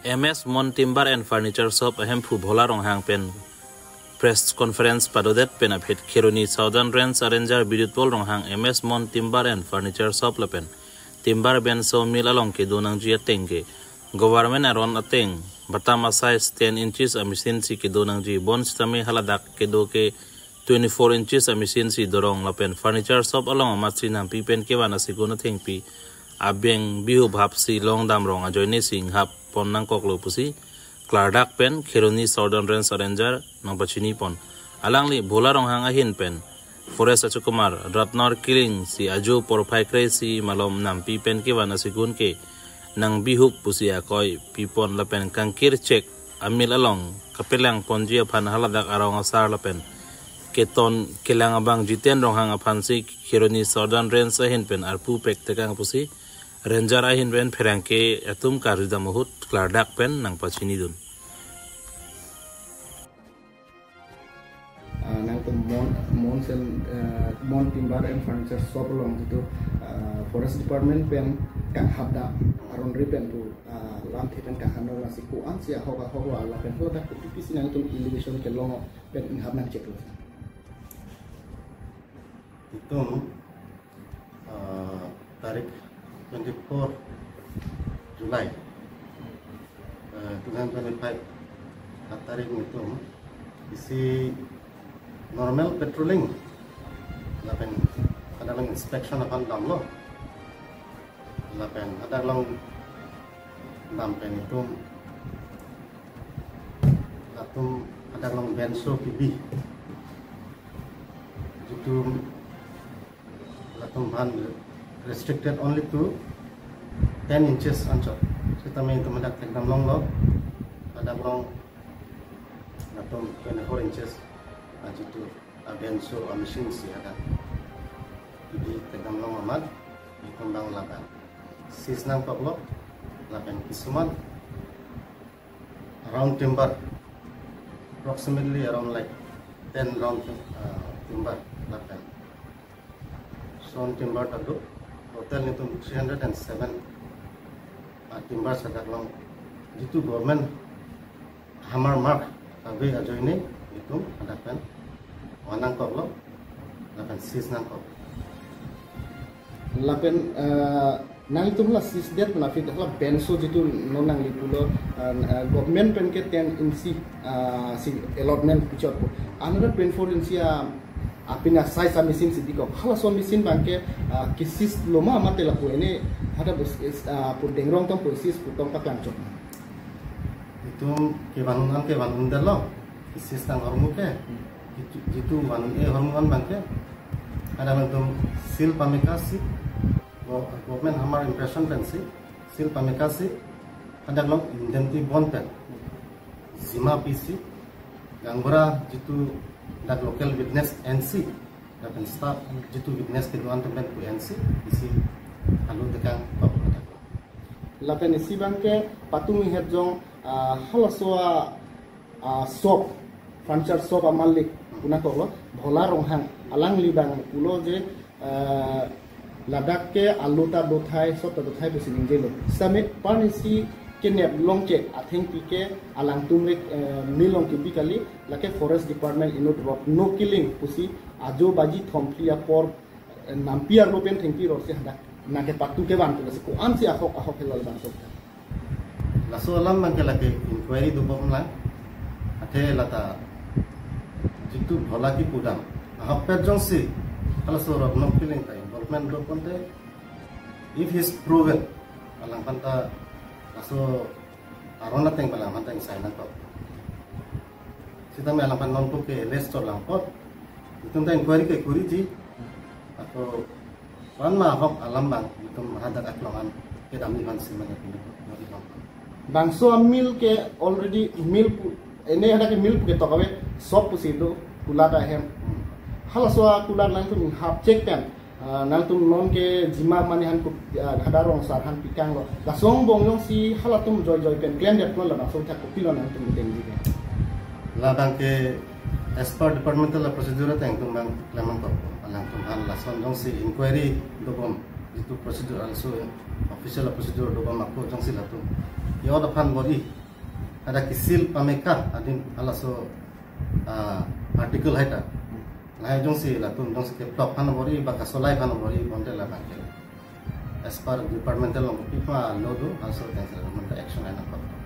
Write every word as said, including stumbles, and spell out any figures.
M S Mon Timber and Furniture Shop ahemphu Bhola Ronghang pen press conference padodet pen aphi Kheroni Southern Range Ranger Bidutpol Ronghang M S Mon Timber and Furniture Shop lapen Timber Benso Mill along kedo nangji ateng ke government aron ateng batam a-size ten inches a-machine si kedo nangji, bonsitame haladak kedo ke twenty-four inches a-machine si dorong lapen furniture shop along amatsi nampi pen kevan asekun athengpi abeng bihup hapsi longdam rong ajoine si inghap pon nangkoklo pusi klardak pen Kheroni Southern Range Ranger nangpachini pon. Alangli Bhola Ronghang ahin pen forest achukumar Ratnor Killing si ajo porphai kre-isi malom nampi pen kevan asekun ke nangbihup pusi akoi pipon lapen kangkir chek a-mill along kapelang ponji aphan haladak arong asar lapen keton kelang abang Jiten Ronghang aphansi Kheroni Southern Range ahin pen arpu pek tekang pusi ranger ahin pen pherangke atum karjudam ahut klardak pen nangpachinidun. Ah, nangtum Mon, Mon sen, ah, Mon Timber and Furniture Shop along jitu, ah, Forest Department pen kanghap dam aron ri pen pu, ah, lamthe pen kanghan nang lasi ko-ansi ahok ahok lo lapen haladak kopi pisi nangtum elevation kelong pen inghap nangcheklo. Itum, ah, tarik twenty-four July, ah, two thousand twenty-five, a tarik nelitum isi normal patrolling lapen hadak along inspection aphan damlo. Lapen hadak along dam pen itum latum hadak along benso kebi jitu latum aphan restricted only to ten inches anchot. Sitame itum hadak thekdam longlo, hadak along latum twenty-four inches ajitu a-benso a-machine si hadak kebi thekdam long amat itum bang ladak seize nangkoklo lapen kisuman round timber, approximately around like ten round, uh, timber lapen sawn timber ta do, total nelitum three hundred and seven, uh, timber hadak along jitu government hammer mark ave ajoine itum hadak pen van nangkoklo lapen seize nangkok. Lapen, ah, nangtum la seize det pen aphi hala benso jitu non nangli pulo, ah, ah, government pen ke ten inchi, ah, si allotment pichotpo. Another twenty-four inchi a, apin a-size a-machine si bikok. Halaso a-machine abang ke, ah, ke-seize lo ma mate lapu ene hadak bus, ah, pu dengrong tong pu seize pu tong paklang chok. Itum kevan un an kevan un detlo, ke-seize tang ahormu ke, jitu, jitu van un-e ahormu an abang ke, hadak along itum seal pamekasi, go-, government hammer impression pensi, seal pamekasi, hadak along indemnity bond pen jima pisi, gaonbura jitu dak local witness ensi, lapen staff jitu witness kedo-an atum pen pu ensi, isi alu tekang pap hadak. Lapen isi abang ke patum ihet jong, ah, halaso a, ah, shop, furniture shop amalik, puna koklo, Bhola Ronghang, alangli abang pulo je, ah, ladak ke alu ta dothai, shop ta dothai pusi ningjelo. Sitame parnisi kenep longchek athengpi ke alangtum rek, eh, mill along kebi kali, lake Forest Department inut Ratnor Killing pusi ajo baji thomphli apor nampi arlo pen thengpi ror si hadak nangkepatu kevan pu lasi ko-ansi ahok ahok helo labangso. Laso alam abang ke lake inquiry dobom lang. Athe lata jitu Bhola kepudam ahokpet jongsi halaso Ratnor Killing ta involvement do pon te, if he is proven, alangphan ta laso aron ateng pen alangphan ta ingsai nangkok. Sitame alangphan non ko ke arrest chot lang apot, itum ta inquiry kekuriji. Ako pan ma ahok alam abang itum hadak aklong an kedam ni ban si mane pini ko di long. Bangso a-mill ke already mill pu, ene hadak ke mill pu ketok ave, shop pusi do, kulat ahem. Hmm. Halaso akulat nangtum hap chek pen, ah, nangtum non ke jima mane han kup, ah, hadak rong asar han pikanglo. Laso angbong jongsi halatum joi joi pen klemdet lo labangso athak kopilo nangtum tengji ke. Labang ke as per departmental procedure ateng itum abang klem nangkok. Alangtum aphan lason jongsi inquiry dobom, jitu procedure also official procedure dobom ako jongsi latum, yo aphan bor-i Ada kisil pameka adim halaso, ah, article hai ta. Lahai jongsi latum jongsi keplok aphan bor-i ba kasolai aphan bor-i bonta labang ke. As per departmental along kopi ma law do, halaso ateng si government action ai nangkok.